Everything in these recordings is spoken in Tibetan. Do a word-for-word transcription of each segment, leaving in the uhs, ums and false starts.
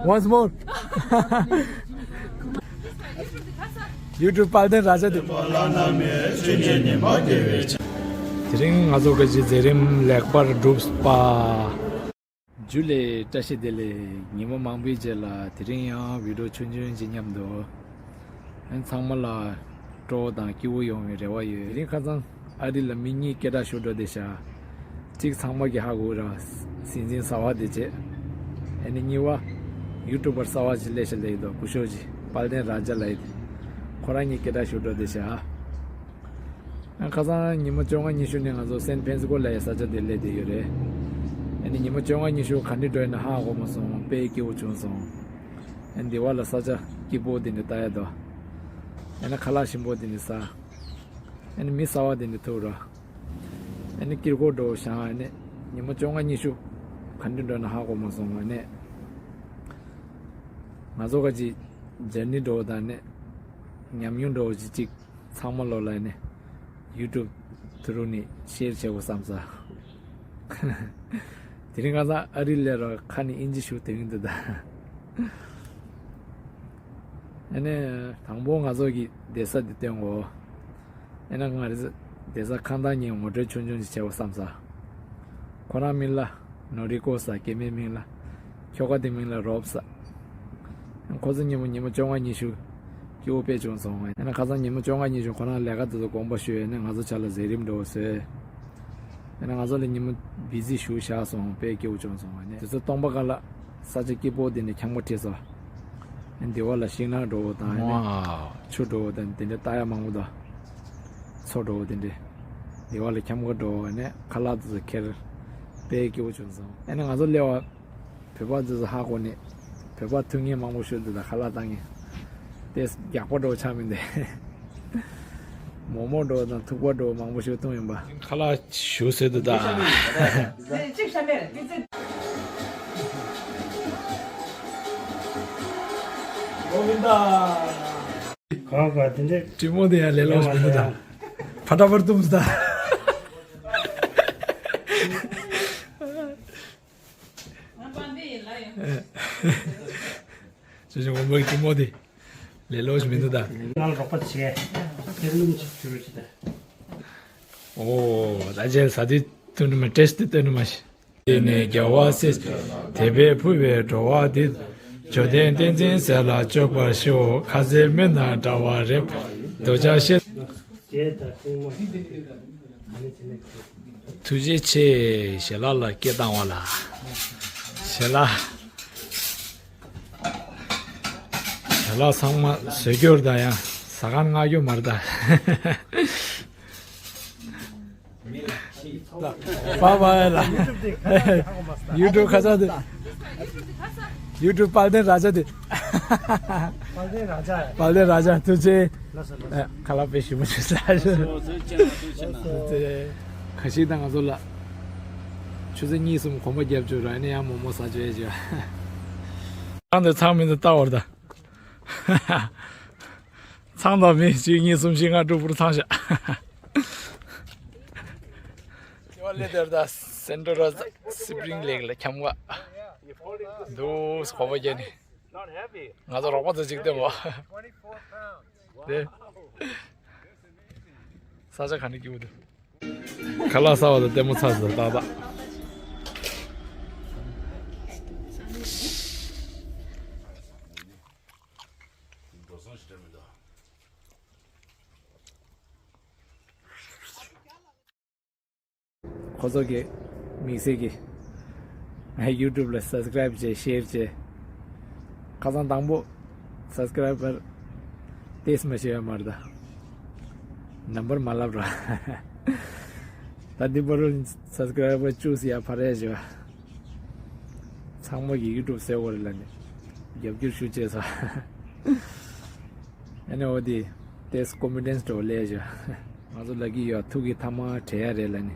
Once more. YouTube དཔལ་ལྡན་ར་ཇ་དེ། དེ་རིང་ང་ཚོ་གི་མཛད་རིམ་ལེགས་པར་གྲུབ་པ། ཇུ་ལེ། བཀྲ་ཤིས་བདེ་ལེགས། ཉི་མ་མང་པོའི་རྗེས་ལ་དེ་རིང་ཡང་བི་ཌིའོ་ཆུང་ཆུང་ཅིག་མཉམ་དུ། ཨན་ཚང་མ་ལ་སྤྲོ་བོ་དང་སྐྱིད་པོ་ཡོང་བའི་རེ་བ་ཡོད། དེ་རིང་ཁ་སང་ཨ་རི་ལ་མི་གཉིས་སྐད་གྲགས་ཤོར་འགྲོ་བསྡད་ཤག་གཅིག་ཚང་མ་གི་ཧ་གོ་ར། སྲིད་འཛིན་གསར་པ་དེ་བྱས། ཨ་ནི་གཉིས་པ་ཡུ་ཊུབ་པར་གསར་པ་ཅིག་སླེབས་ཤག་ལབ་ཡོད་དོ། སྐུ་ཞབས་ཅིག་དཔལ་ལྡན་ར་ཇ་ལབ་ཡོད། ཁོ་རང་གཉིས་སྐད་གྲགས་ཤོར་འགྲོ་བསྡད་ཤག་ཨ་ཁ་སང་ཉི་མ་བཅོ་ལྔ་ཉི་ཤུ་ནས་ང་ཚོ་སན་ཕན་སི་ཀོ་ལ་ཡ་ས་ཆ་དེ་སླེབས་བསྡད་ཡོད་རེད། ཨ་ནི་ཉི་མ་བཅོ་ལྔ་ཉི་ཤུ་ག་འདྲ་འགྲོ་ཡིན་ན་ཧ་གོ་མ་སོང་། དཔེ་སྐྱིད་པོ་བྱུང་སོང་། ཨ་ནི་དེ་བ་ལ་ས་ཆ་སྐྱིད་པོ་དེ་འདྲ་ལྟ་ཡ་དོ། ཨ་ནི་ཁ་ལག་ཞིམ་པོ་དེ་འདྲ་ཟ། ཨ་ནི་མི་གསར་པ་དེ་འདྲ་ཐུག་ར། ཨ་ནི་དཀྱིལ་འཁོར་འགྲོ་བཞག་ཨ་ནི་ཉི་མ་བཅོ་ལྔ་ཉི་ཤུ་ག་འདྲ་འགྲོ་ན་ཧ་གོ་མ་སོང་། ཨ་ནི་ང་ཚོ་ག་ཅིག་ཇར་ནི་འགྲོ་བ་དང་ནི་ཉམས་མྱོང་འགྲོ་བ་ཅིག་ཅིག་ཚང་མ་ལོ་ལ་ནི་ཡུ་ཊུབ་ཐུ་རུ་ནི་ཤེར་བྱེད་དགོས་བསམ་ས། དེ་རིང་ཁ་སང་ཨ་རི་སླེབས་ར་ཁ་ནས་ཨིན་ཇི་ཤུགས་དེ་ཡིན་འདུག་ད། ཨ་ནི་དང་པོ་ང་ཚོ་གི་བསྡད་ས་དེ་སྟོན་གོ། ཨ་ནི་ང་རེ་བསྡད་ས་ཁང་བདག་གཉིས་ངོ་སྤྲོད་ཆུང་ཆུང་ཅིག་བྱེད་དགོས་བསམ་ས། ཁོ་རང་མིང་ལ་ནོ་རི་ཀོ་ཟེར། སྐྱེ་དམན་མིང་ལ། ཁྱོ་ག་དེ་མིང་ལ་རོབ་ཟེར། ཁོ་ཚོ་གཉིས་པོ་ཉི་མ་བཅོ་ལྔ་ཉི་ཤུ་སྐྱིད་པོ་དཔེ་བྱུང་སོང་། ཨ་ནི་ཁ་སང་ཉི་མ་བཅོ་ལྔ་ཉི་ཤུ་ཁོ་རང་ལས་ཀ་དེ་ཚོ་དགོངས་པ་ཞུས། ཨ་ནི་ང་ཚོ་ཆ་ལ་མཛད་རིམ་འགྲོ་བཟོས། ཨ་ནི་ང་ཚོ་ལ་ཉི་མ་བི་ཟི་ཞེ་པོ་བཞག་སོང་། དཔེ་སྐྱིད་པོ་བྱུང་སོང་། ཨ་ནི་དེ་ཚོ་སྟོང་པ་ཁ་ལག་ས་ཆ་སྐྱིད་པོ་དེ་ནས་འཁྱམ་པོ་ཁྲིད་སོང་། ཨ་ནི་དེ་བ་ལ་ཤིང་ནགས་འགྲོ་བ་དང་། ཨ་ནི་ཆུ་འགྲོ་བ་དང་དེ་འདྲ་ལྟ་ཡ་མང་པོ་དང་། མཚོ་འགྲོ་བ་དེ་འདྲ། དེ་བ་ལ་འཁྱམ་པོ་འགྲོ་བ། ཨ་ནི་ཁ་ལག་དེ་ཚོ་ཁྱེར། དཔེ་སྐྱིད་པོ་བྱུང་སོང་། ཨ་ནི་ང་ཚོ་སླེབས་པ། བོད་པ་ཚོས་ཧ་གོ་ནས། བོད་པ་ཐུག་མཁན་མང་པོ་ཤོར་འདུག་ད་ཁ་ལག་བཏང་མཁན། དེ་རྒྱགས་པ་འགྲོ་ཆགས་མི་འདུག་མོག་མོག་འགྲོ་དང་ཐུག་པ་འགྲོ་མང་པོ་ཤོར་བཏང་ཡོང་པ། ཁ་ལག་ཞུ་ཟེར་འདུག་ད། གཅིག་ཤ་མེད་རེད། གང་ག་དེ་འདྲས། དྲི་མོ་དེ་ཡང་ལས་སླ་པོ་ཞིག་མི་འདུག་ད། ཕ་ཏྲ་པར་ཏུམ་ཟེར་ད། ང་པང་འདི་ཡིན་ལ་ཡོང་། ཅོ་ཅོ་ངོ་མ་གི་ཀྲུང་མོ་དེ་ལས་སླ་པོ་ཞིག་མི་འདུག་ད། ང་ལ་རོགས་པ་བྱས། ཐེར་འདོན་ཅིག་ཞུ་རོགས་བྱེད་ད། ཨོ་ད་ཅན་ས་དེ་ཐུན་མ་ཏེས་ཏི་ཏོན་མ་ཤི། དེ་ནས་རྒྱལ་བ་སྲས་དེ་བས་ཕུལ་བའི་འགྲོ་བ་འདི། འབྱོར་ལྡན་བསྟན་འཛིན་ཟེར་ལ་སྤྱོད་པར་ཤོག་ཁ་ཟས་མི་སྣ་འདྲ་བ་རེད། རྡོ་རྗེ་ཤེས། ཐུགས་རྗེ་ཆེ། ཞལ་ལག་ལ་སྐད་བཏང་བ་ལ། ཞལ་ལག་ཞལ་ལག་ཚང་མ་བཟོས་རྒྱུར་ད་ཡང་ཟ་ཁང་མངགས་རྒྱུ་མ་རེད་ད། པ་པ་ལ། ཡུ་ཊུབ་ཁ་ཚ་དེ། ཡུ་ཊུབ་དཔལ་ལྡན་ར་ཇ་དེ། དཔལ་ལྡན་ར་ཇ། དཔལ་ལྡན་ར་ཇ་ཐུགས་རྗེ་ཆེ། ལགས་སོ་ལགས་སོ། ཁ་ལག་དཔེ་ཞིམ་པོ་བྱུང་ས། ཁ་ཤས་དང་ང་ཚོ་ལ་ཆུ་ཚོད་གཉིས་གསུམ་གོམ་པ་རྒྱབ་བཅུག་ར། ཨ་ནི་ཡང་མོག་མོག་ཟ་བཅུག་ཡ་བྱས། ཚང་དེ་ཚང་མི་འདི་ལྟ་བར་ད། ཚང་དང་མི་གཅིག་གཉིས་གསུམ་བཞི་ལྔ་དྲུག་བར་ཚང་བཞག་དེ་བ་ལས་དེར་ད་སེན་ཊར་སི་པྲིང་ལེག་ལ་འཁྱམ་ག་འདུག་གོམ་པ་རྒྱབ་ནས། ང་ཚོ་རོགས་པ་ཚོ་གཅིག་བསྟན་པ། དེ། ས་ཆ་ག་འདྲ་སྐྱིད་པོ་འདུག་ཁ་ལག་ཟ་བ་དང་ལྟད་མོ་ཚར་སོང་ཏག་ཏག་ཁོ་ཚོ་གི་དམིགས་བསལ་གྱི་ང་ཡུ་ཊུབ་ལ་སབ་སི་ཀ་རེབ་བྱས། ཤེར་བྱས། ཁ་སང་དང་པོ་སབ་སི་ཀ་རེ་བར་ཏེས་མ་ཤེས་ཡ་མ་རེད་ད། ནམ་བར་མ་ལབ་ར། ད་འདི་བར་སབ་སི་ཀ་རེ་བར་བཅུ་ཟིན་ཡ་ཕར་རེད་བྱས། ཚང་མ་གི་ཡུ་ཊུབ་ཟེར་བ་རེད་ལ་ནི། རྒྱབ་སྐྱོར་ཞུ་བྱས་ས། ཨ་ནི་འོ་དེ་ཏེས་ཀོན་ཕི་ཌེན་སི་འགྲོ་ལས་བྱས། ང་ཚོ་ལ་གི་ཡོད་ཐུག་གི་ཐ་མ་བྲེ་ཡ་རེད་ལ་ནི།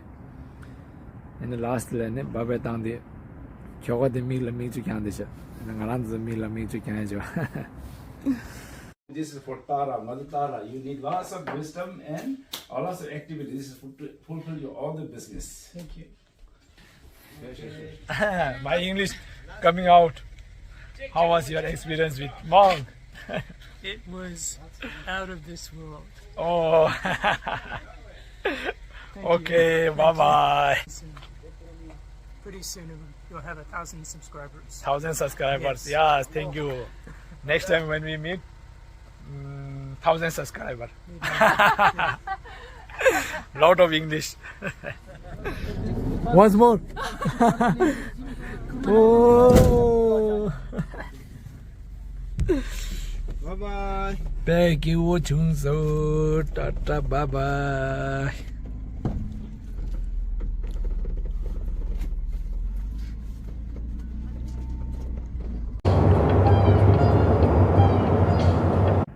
ཨ་ནི་ལ་སི་ཊི་ལ་ནི་བ་བའི་བཏང་དེ། ཁྱོ་ག་དེ་མིག་ལ་མིག་ཆུ་རྒྱག་དེ་བྱས། ཨ་ནི་ང་རང་ཚོ་མིག་ལ་མིག་ཆུ་རྒྱག་ཡ་བྱས། This is for Tara, Mother Tara. You need lots of wisdom and lots of activities. This is to fulfill your all the business. Thank you. My English coming out. How was your experience with monk? It was out of this world. Oh. Thank you. Okay, bye bye. Soon. Pretty soon you'll have a thousand subscribers. Thousand subscribers. Yes. Yes, thank you. Next time when we meet, mm, thousand subscriber. Lot of English. Once more. Oh. Bye bye. དཔེ་སྐྱིད་པོ་བྱུང་སོང་། ཏ་ཏ་བཱའི་བཱའི།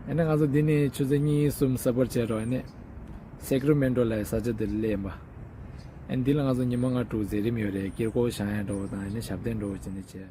ཨ་ནི་ང་ཚོ་འདི་ནས་ཆུ་ཚོད་གཉིས་གསུམ་གསར་སྤོར་བྱས་རོགས། ཨ་ནི་སེཀ་ར་མེན་ཊོ་ལ་ས་ཆ་དེར་སླེབས་པ། ཨ་ནི་འདི་ལ་ང་ཚོ་ཉི་མ་ལྔ་དྲུག་མཛད་རིམ་ཡོད་རེད། དཀྱིལ་འཁོར་བཞེངས་ཡ་འགྲོ་བ་དང་། ཨ་ནི་ཞབས་བརྟན་འགྲོ་བ་བྱས་ནས་བྱས།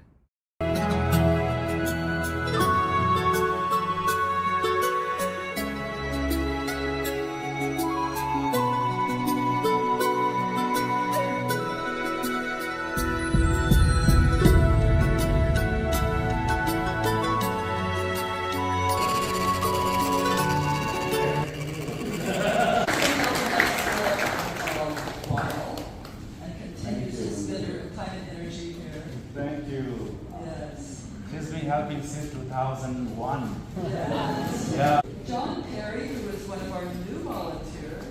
And continue to spend your time and energy here. Thank you. Yes. He's been helping since two thousand one. Yes. Yeah. John Perry, who is one of our new volunteers.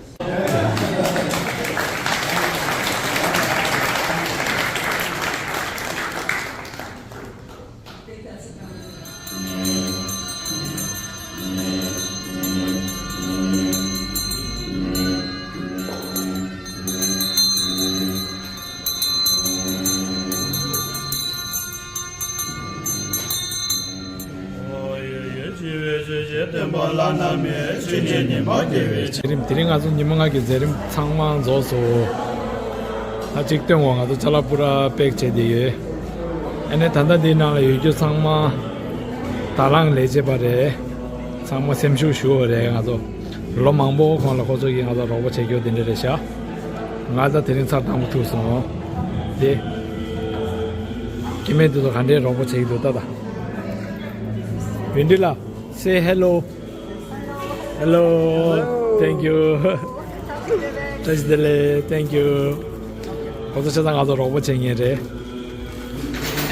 མཛད་རིམ་དེ་རིང་ང་ཚོ་ཉི་མ་ལྔ་གི་མཛད་རིམ་ཚང་མ་རྫོགས་སོང་། ད་གཅིག་སྟོན་འོག་ང་ཚོ་ཅ་ལག་པུ་ར་པེག་བྱས་བསྡད་ཡོད། ཨ་ནི་ད་ལྟ་འདིའི་ནང་ལ་ཡོད་རྒྱུ་ཚང་མ་དང་བླངས་ལས་བྱེད་པ་རེད། ཚང་མ་སེམས་ཤུགས་ཞུ་བ་རེད། ང་ཚོ་ལོ་མང་པོ་གོང་ལ་ཁོ་ཚོ་གིས་ང་ཚོ་རོགས་པ་བྱེད་རྒྱུ་དེ་འདྲ་རེད་ཤག་ང་ད་དེ་རིང་ཚར་དང་པོ་ཐུག་སོང་། དེ་སྐྱེ་དམན་དེ་ཚོ་ག་འདྲའི་རོགས་པ་བྱེད་ཀྱི་འདུག་ལྟ་དང་། བིན་ཌི་ལགས། Say hello. Hello. Thank you. བཀྲ་ཤིས་བདེ་ལེགས། Thank you. ཁོ་ཚོ་ཆ་ཚང་ང་ཚོ་རོགས་པ་བྱེད་མཁན་རེད།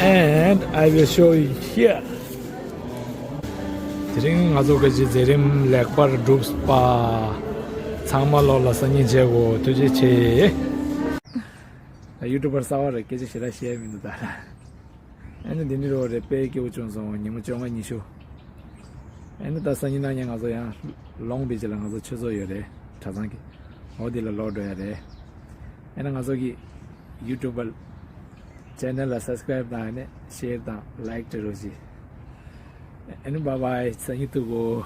And I will show you here. དེ་རིང་ང་ཚོ་གི་མཛད་རིམ་ལེགས་པར་གྲུབ་པ། ཚང་མ་ལོག་ལ་སང་ཉིན་མཇལ་གོ། ཐུགས་རྗེ་ཆེ། ཡུ་ཊུབ་པར་གསར་པ་རེད། སྐད་ཆ་ཞེ་དྲག་བཤད་མི་འདུག་ད། ཨ་ནི་འདི་འདྲ་རོ་རེད། དཔེ་སྐྱིད་པོ་བྱུང་སོང་། ཉིན་མོ་བཅོ་ལྔ་ཉི་ཤུ། ཨ་ནི་ད་སང་ཉིན་གནངས་ཉིན་ང་ཚོ་ཡང་ལོང་བི་ཆི་ལ་ང་ཚོ་ཆོས་ཚོགས་ཡོད་རེད། གྲྭ་ཚང་གི། འོ་དེ་ལ་ལོག་འགྲོ་ཡ་རེད། ཨ་ནི་ང་ཚོ་གི་ཡུ་ཊུབ་པར་ཆེ་ནལ་ལ་སབ་སི་ཀ་རའིབ་དང་། ཨ་ནི་ཤེར་དང་ལའིཀ་སྤྲད་རོགས་གྱིས། ཨ་ནི་བཱའི་བཱའི། སང་ཉིན་ཐུག་གོ།